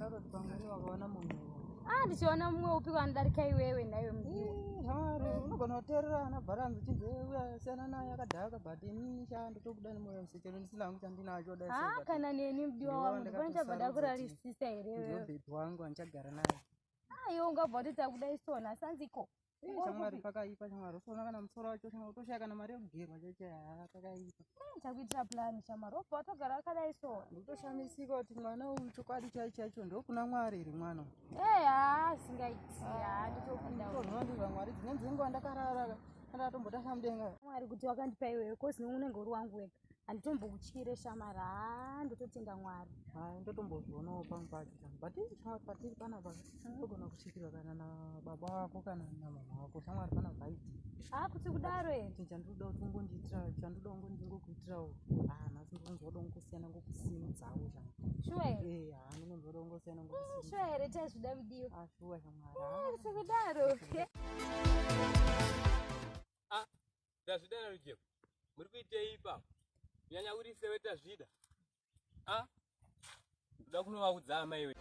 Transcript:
Kana kuti pamweni wakaona mumwe. Ah, ndichiona mumwe upi kwanodarika iwewe nhaiwe mudiwa. Shamwari, unogona kuteerera ana bharanzi uchinzi uya siyana naye akadhaka but inini sha ndotokuda nemoyo wese chero ndisina hangu chandinacho dai Ah, kana neni mudiwa Ndiwe wangu ndipane chabva ndakatosarudza kuti ndakurarisisa here ndiwe wewe. bhebhi wangu andichagara naye. Ah, iwe ungabva kuti takudai sona sanziko. Eh, Shamwari pakaipa shamwari usiona kana musoro wacho shamwari utoshaya kana mari yekugerwa chaicho haa pakaipa. Chakuitira plan shamwari wobva watogara wakadai sona. Ndotoshamisika kuti mwana uyu chokwadi chaicho chaicho ndokuna Mwari here mwana uyu. Eh, ah, singaiti. Ah, nditokuda. Ndozvino ndizva Mwari dzimweni dzenguva ndakarara kana ndatombotasha mudenga. Mwari kuti wakandipa iwewe kozi unenge uri wangu wega. Handitombokutyire shamwari. Ah, ndototenda Mwari. Hayi ndotombozvionawo pamwe pacho shamwari but ii shamwari patiri panapa togona kusvikirwa kana nababa vako kana namama vako shamwari panapa haiti. Ah, kuti kudaro here? Chinhu chandinoda kuti ungondiitira chandoda ndingokuitirawo ah nhasi ndinonzwa kuda kungosiyana ngokusimudzawo shamwari. Shuwa here? Eh haa ndinonzwa kuda kungosiyana ngokusimudza. Shuwa here tazvida mudiwa. Ah shuwa shamwari. Eh, kuti kudaro. Ah, tazvida naRujeko. Muri kuitei ipapo? Kunyanya uri sewe tazvida. Ah, ndoda kunovaudza amai we.